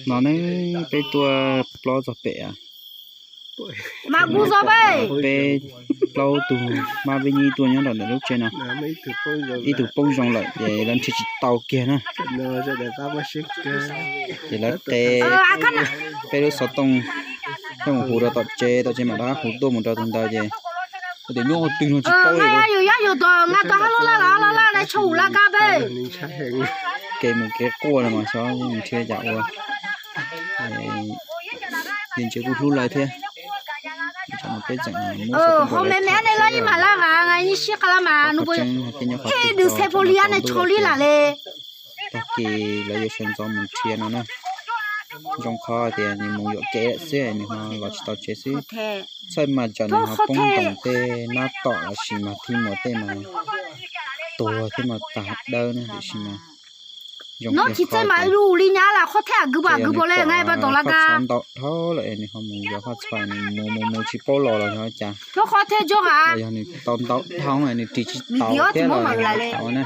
No ne, peb tuaj plaub txog pem, mas kuv zov peb, peb plaub tug mab peb nyib tuaj nyob rau ntawm lub tsev no. Ib tug poob zoo lawm ces lawv nrhiav tsis tau kiag na. Ces lawv qe peb lub xov tooj coj mus hu rau tom tsev, tom tsev mam rov qab hu tuaj mus rau tus ntawd ces ua tias nyob qhov twg no tsis paub li. Yus yob yus tos nqa tau hab lub laj los laj laj dai tsho hu laj kab peb. Kev mus kev quaj no mas xyov mus nrhiav cas ua. Yus ntsia kuj hlub lawv thiab. Ho me me ne los ib mam laj vam nqa ib sij qa la mas nws puas ib dws xeb pau li ne tsho li lam le. Tag kis lawv yuav sawv ntxov mus nrhiav no na. Zoo qhov tias nws mus yuam kev lawm xwb nws ho los tsis tau tsev xwb. Txhawj mas tsam nws ho poob ntoos tej nab tom los sis mas thib muas tej mas tuag thiab mas tag dawb na tiam sis mas zoo no tsis txawj mas ua li nyab las qhov thej kwv pam kwv pam le nqa pas tom laj kab. Ntau dhau lawm nws ho mus yuav phaj txhua nws mus mus mus tsis paub los los yog cas. Yog nws tau ntau dhau nws ris tsis tau thiab los na.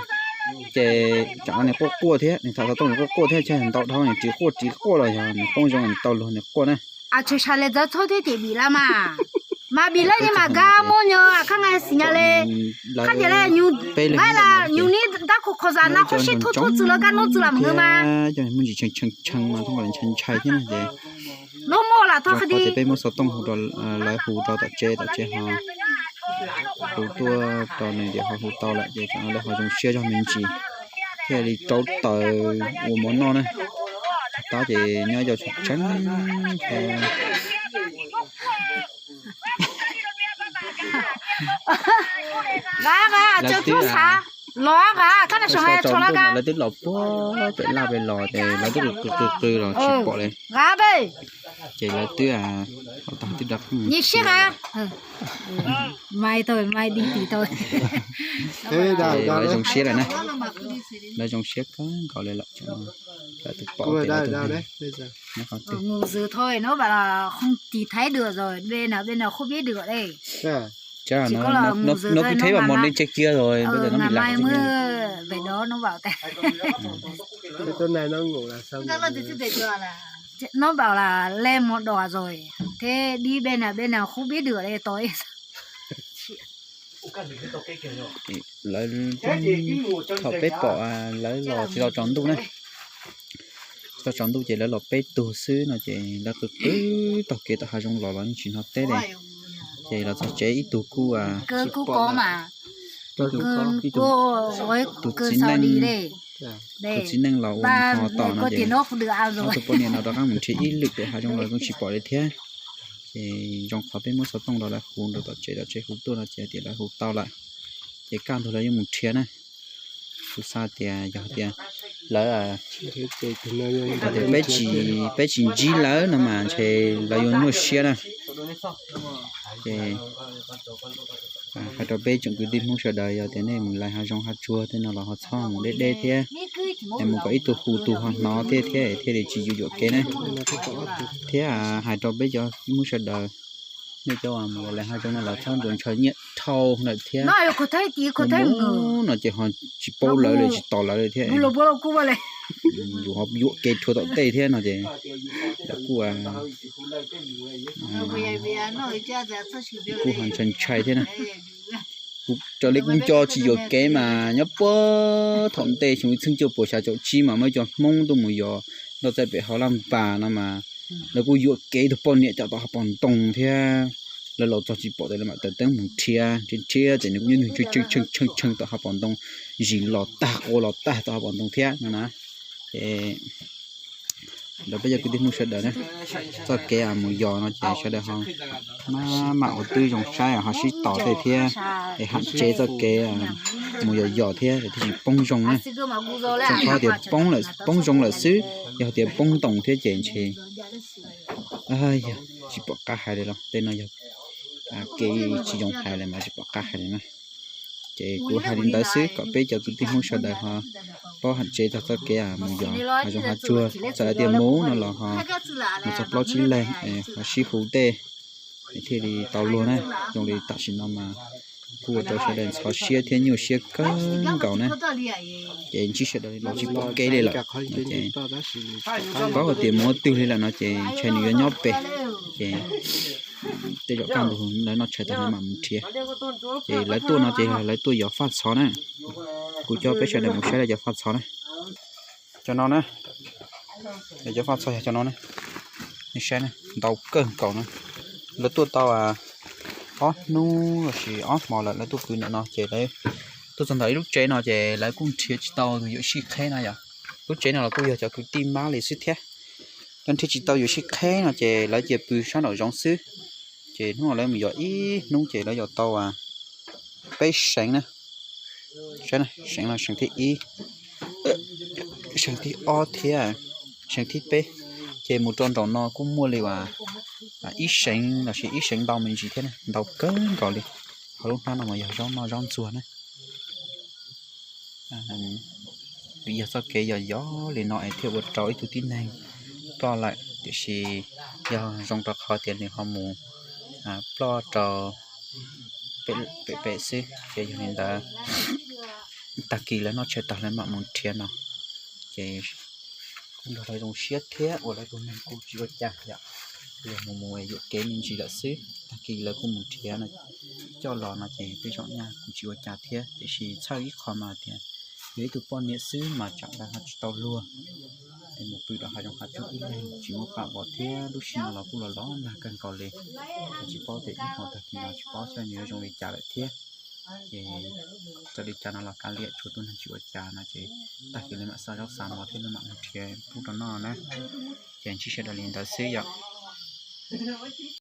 Ces tsam nws quaj quaj thiab nws tham xov tooj nws quaj quaj thiab ces ntau dhau nws ris quaj ris quaj los yog nws poob zoo nws tau luag nws quaj na. Tshwm sai le txawv txhob thiab ces vim lawv mas, mas vim lawv li mas kab muab nyog khab nqa xis nyas le. Khab tias le nyuj nqa las nyuj nib ntab kho kho zas no qhov sib thub thub txwv lawv kab nub txwv lam hwv mas. Cov muaj ntsis tshee tshee tshee mas thoob nqos ntshai ntshai thiab na ces lub muaj lam thoj qhov tias peb muab xov tooj hu rau lawv hu rau tom tsev tom tsev ho hu tuaj rau nws tias ho hu tau lawm ces tsam no lawv ho zoo siab zog me ntsis thiaj li rau taws ua mov noj na. Tab ces nyob yau tshee tshee thiab. Lawv twb los puag pem laj pem los ces lawv twb qw qw qw los tsis pom li. Ces lawv twb, twb rov qab mus. Lawv zoo siab lawm na. Lawv zoo siab kawg nkaus li lawm. Lawv twb pom tias lawv twb nyob qhov twg. Tsis thaiv dwm os, dej na dej na khub pib dwm os. Ces no kuv theb vas mos dej tse kiag os, npaj tau no lam no npaum las le mos dos os, thiab dib dej na dej na khub pib dwm os le to. Lawv, thaum peb pom lawv los tsis tau tsaus ntuj na, tsis tau tsaus ntuj ces lawv los peb tug xwb no ces lawv qw qw taug kev tom hav zoov los los yeej tsis hnov teb li. Ces los txog tsev ib tug kuj, ib tug txiv neej, tus txiv neej los ua hnov tom no ces ob tug poj niam no rov qab mus nrhiav ib lwm pem hav zoov los zoo tsis pom li thiab. Ces zoo qhov peb muab xov tooj rau lawv hu rau tom tsev, tom tsev hu tuaj no ces tias lawv hu tau lawm. Ces kaj ntug lawv yuav mus nrhiav na. Kuv xav tias yog tias lawv, tias peb tsis, peb tsis ntsib lawv no mas ntshe lawv yuav nyuaj siab na. Ces hais rau peb tsoom kwv tij Hmoob sawv daws, yog tias nej mus lais hav zoov hav tsuag tej no los ho txhob mus deb deb thiab. Es mus kom ib tug hu tus ho hnov thiab thiab thiaj li tsis yuam yuam kev na. Thiab hais rau peb cov Hmoob sawv daws, nej cov mus lais hav zoov no los txhob ntuas ntshaw nyiaj dhau lawm thiab. Mus no ces ho tsis paub lawv li tsis tos lawv li thiab. Yus ho yuam kev rhuav tom tej thiab no ces lawv kuj, kuj ho ntshai ntshai thiab na. Kuv raws li kuv nco tsis yuam kev mas nyob puag thaum ntej xyoo ib txhiab cuaj puas xya caum tsib mas muaj ib co Hmoob tuaj mus yos nroj txaij pem hauv Laj Npas no mas lawv kuj yuam kev ib tug poj niam coj tom hav pos ntoo thiab. Lawv los txog tsis pom tes lawv mam taws teeb mus nrhiav, nrhiav nrhiav ces nws kuj nyob nws tshee tshee tshee tom hav pos ntoo, zis los tag qua los tag tom hav pos ntoo thiab no na. Ces rau peb cov kwv tij Hmoob sawv daws na, txoj kev mus yos no ces sawv daws ho maj mam ua tib zoo saib ho sib tos tej thiab, es ham tsev txoj kev mus yos yos thiab es thiaj tsis poob zoo na. Txog qhov tias poob lawm, poob zoo lawm xwb, yog tias poob ntoos thiab ces ntshe yog tsis pom qab hais li los tej no yog kev tsis zoo hais li mas tsis pom qab hais li na. Ces kuv hais li ntawd xwb kom peb cov kwv tij Hmoob sawv daws ho paub ham tsev txog txoj kev mus yos hav zoov hav tsuag, txawm hais tias mus no los ho mus txog plaub tsib leeg ho sib hu tej thiaj li tau luag na. Zoo li tam sim no mas Kuj ua rau sawv daws ntxhov siab thiab nyuaj siab kawg nkaus na. Ces ntsib sawv daws li los tsis pom kev li lawm no ces paub hais tias mus ua twg li lawm no ces ntshai nws yuav nyob pem. Ces tej zaum kaj ntug lawv noj tshais tag lawv mam mus nrhiav. Ces lawv tuaj no ces lawv tuaj yos faj txhov na. Kuv coj peb sawv daws mus saib lawv yos faj txhov na. Cov no na, lawv cov faj txhov yog cov no na. Nej saib na, ntau kawg nkaus na. Lawv tuaj tau ob hnub lossis ob hmo lawm lawv tuaj pw ntawm no ces lawv tuaj txog ntawm ib lub tsev no ces lawv kuj nrhiav tsis tau tus yuam sij qheb no yom. Lub tsev no los kuj yog cov kwv tij mab li xwb thiab. Lawv nrhiav tsis tau yuam sij qheb no ces lawv cia pw sab nraum zoov xwb. Ces hnub no lawv mus yos ib hnub ces lawv yos tau peb seev na. Saib, seev no seev thib ib, seev thib ob thiab seev thib peb. Ces mus rau nraum no kuj muaj li uas ib seev lossis ib seev ntau me ntsis thiab, ntau kawg nkaus li. Ho lub hnab no mas yog zaub noj zaub ntxuag na. Vim yog txoj kev yos yos li no es thiaj ua rau ib tug tib neeg ploj lawm, tiam sis yog zoo rau qhov tias nws ho mus ploj rau pem pem xwb. Ces yog li ntawd, tag kis lawv noj tshais tag lawv mam mus nrhiav no. Ces kuj nrog lawv zoo siab thiab uas lawv tus neeg kuj tsis ua cas yom. Yog mus mus yuam kev me ntsis lawm xwb, tag kis lawv kuj mus nrhiav no, coj los no ces tej zaum nyaj kuj tsis ua cas thiab, tiam sis txhawj ib qho mas tias yog ib tug poj niam xwb mas tsam lawv ho tsis tau luag es mus pw rau hav zoov hav tsuag ib leeg tsis muaj pam vov thiab. Lub sij hawm no los kuj los los nag kawg nkaus li, tsis paub tias ib hmo tag kis no tsis paub xyov nws yuav zoo li cas lawm thiab. Ces txawm li cas no los kav liam, tsuas tus neeg tsis ua cas no ces tag kis lawv mam xa zaub xa mov thiab lawv mam mus nrhiav pub rau noj na. Ces ntsib sawv daws li ntawd xwb yom.